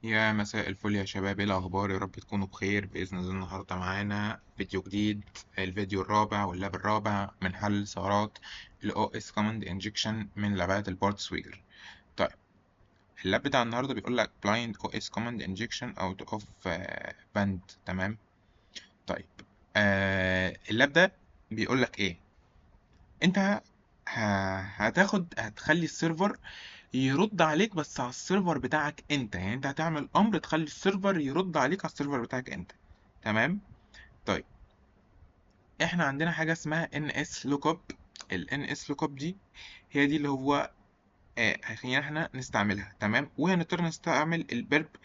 يا مساء الفل يا شباب، ايه الاخبار؟ يا رب تكونوا بخير باذن الله. النهارده معانا فيديو جديد، الفيديو الرابع وال lab الرابع من حل ثغرات ال OS Command Injection من لابات ال PortSwigger. طيب ال lab بتاع النهارده بيقول لك Blind OS Command Injection Out of Band. تمام. طيب ال lab ده بيقول لك ايه؟ انت هتخلي ال server يرد عليك بس على ال server بتاعك انت، يعني انت هتعمل امر تخلي ال server يرد عليك على ال server بتاعك انت. تمام. طيب احنا عندنا حاجة اسمها NS lookup. ال NS lookup دي هي دي اللي هو هيخلينا احنا نستعملها. تمام. وهنضطر نستعمل ال Burp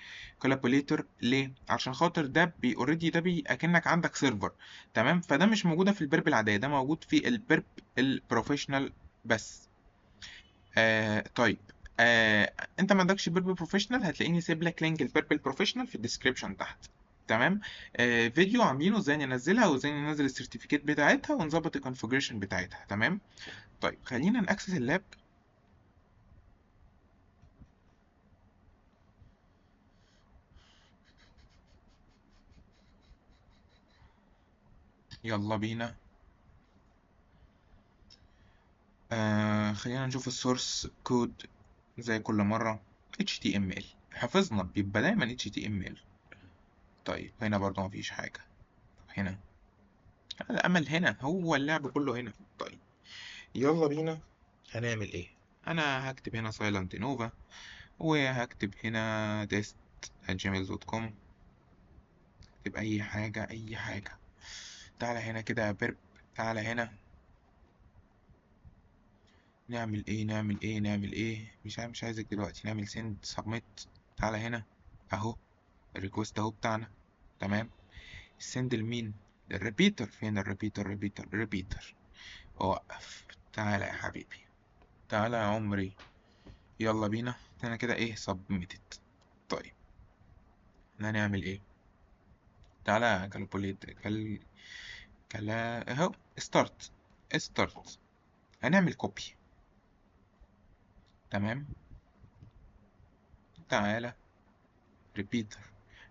Collaborator ليه؟ عشان خاطر ده بي already ده بي اكنك عندك server. تمام. فده مش موجودة في ال Burp العادية، ده موجود في ال Burp ال Professional بس. طيب انت ما عندكش Burp Professional، هتلاقيني سايب لك link ال Burp ال Professional في ال description تحت. تمام. فيديو عاملينه ازاي ننزلها وازاي ننزل ال certificate بتاعتها ونظبط ال configuration بتاعتها. تمام. طيب خلينا ن access ال lab. يلا بينا. خلينا نشوف ال source code زي كل مرة. HTML حفظنا بيبقى دايما HTML. طيب هنا برضو مفيش حاجة. هنا الأمل، هنا هو اللعب كله هنا. طيب يلا بينا. هنعمل ايه؟ انا هكتب هنا silent nova وهكتب هنا test@gmail.com. اكتب اي حاجة، اي حاجة. تعالى هنا كده يا Burp، تعالى هنا. نعمل ايه؟ نعمل ايه؟ نعمل ايه؟ مش عايزك دلوقتي. نعمل send submit. تعالى هنا اهو ال request اهو بتاعنا. تمام. send لمين؟ لل repeater. فين ال repeater؟ repeater، repeater. وقف. تعالى يا حبيبي، تعالى يا عمري. يلا بينا. انا كده ايه؟ submitted. طيب احنا هنعمل ايه؟ تعالى calculate كال كلا اهو start start. هنعمل copy. تمام. تعالى repeater،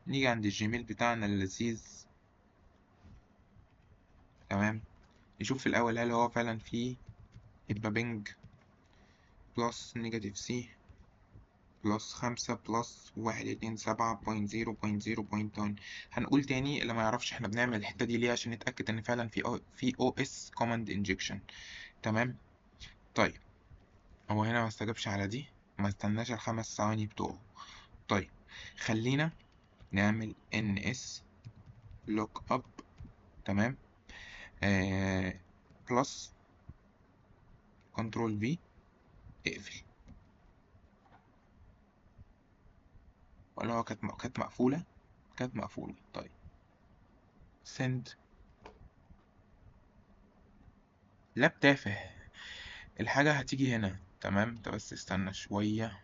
نيجي عند ال Gmail بتاعنا اللذيذ. تمام. نشوف في الاول هل هو فعلا فيه، يبقى ping plus negative c plus 5 plus 1 2 7 point zero point zero point one. هنقول تاني اللي ما يعرفش احنا بنعمل الحتة دي ليه، عشان نتأكد ان فعلا في OS command injection. تمام. طيب هو هنا ما استجابش على دي، ما استناش الخمس ثواني بتوعه. طيب خلينا نعمل NS lookup. تمام. Plus control V، اقفل. ولا هو كانت مقفولة؟ كانت مقفولة. طيب send. lab تافه، الحاجة هتيجي هنا. تمام. انت بس استنى شوية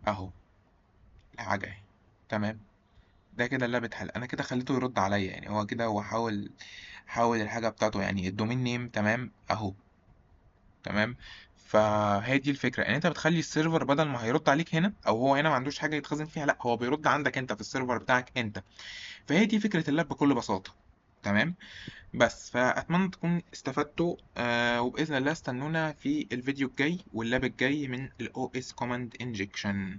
اهو الحاجة اهي. تمام. ده كده ال lab اتحل. انا كده خليته يرد عليا، يعني هو كده هو حاول الحاجة بتاعته، يعني ال domain name. تمام اهو. تمام. فهي دي الفكرة، ان انت بتخلي ال server بدل ما هيرد عليك هنا، او هو هنا ما عندوش حاجة يتخزن فيها، لا هو بيرد عندك انت في ال server بتاعك انت. فهي دي فكرة ال lab بكل بساطة. تمام. بس فأتمنى تكون استفدتوا، وبإذن الله استنونا في الفيديو الجاي وال lab الجاي من ال OS Command Injection.